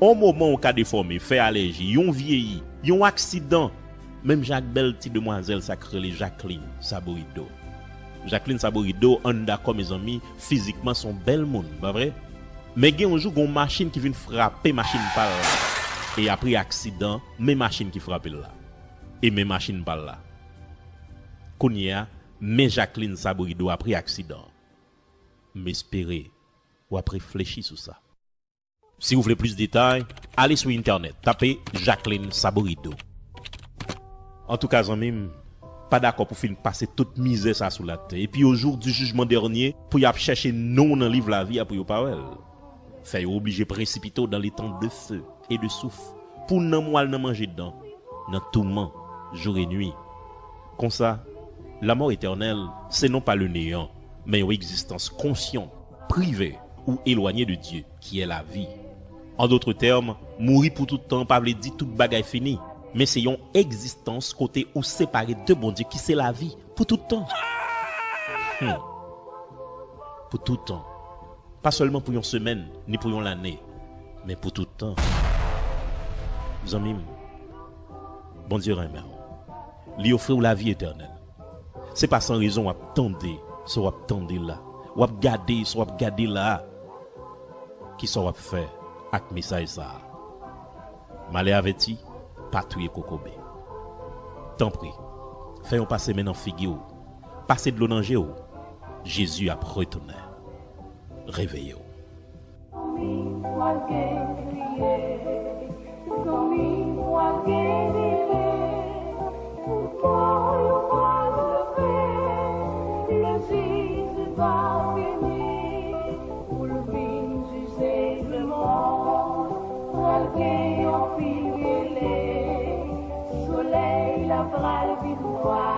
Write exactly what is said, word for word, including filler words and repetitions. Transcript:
On moman ou ka defòme, fè alèji, yon vyeyi, yon aksidan. Menm jan ak bèl ti demwazèl sa k rele Jacqueline Saborido. Jacqueline Saborido, ann dakò, mezanmi, fizikman se yon bèl moun, pa vre? Men gen yon jou, gen yon machin ki vin frape machin pa l la. E apre aksidan, men machin ki frape l la. E men machin pa l la. Kounye a, men Jacqueline Saborido apre aksidan. M espere w ap reflechi sou sa. Si w vle plis detay, ale sou entènèt, tape Jacqueline Saborido. Antouka, zanmi m, pa dakò pou fin pase tout mizè sa sou latè, epi au jour du jugement dernier, pou y ap chèche non w nan liv lavi a pou yo pa wè l. Fè yo oblije presipite w dans l'étang de feu et de soufre, pou nanm w al nan manje dan, nan touman, jou e nwi. Konsa, la mort éternelle, c'est non pas le néant, mais une existence consciente, privée ou éloignée de Dieu, qui est la vie. En d'autres termes, mouri pou tout tan pa vle di tout bagay fini, men se yon egzistans kote ou separe de Bondye ki se lavi pou tout tan. Hmm. Pou tout tan. Pa sèlman pou yon semèn, ni pou yon lane, men pou tout tan. Zanmi m, Bondye renmen w. Li ofri w lavi etènèl. Se pa san rezon w ap tande sa w ap tande la, w ap gade sa w ap gade la a. Kisa w ap fè ak mesaj sa a? Malè avèti, pa touye kokobe. Tanpri, fè yon pase men nan figi w, pase dlo nan je w. Jezi ap retounen. Reveye w. Zanmi, w ap gen kriye. Zanmi, w ap gen rele. Pou kò yo pral leve. Le jij va vini pou l vin jije lemonn. Pral gen yon pil rele. Solèy la pral vin nwa.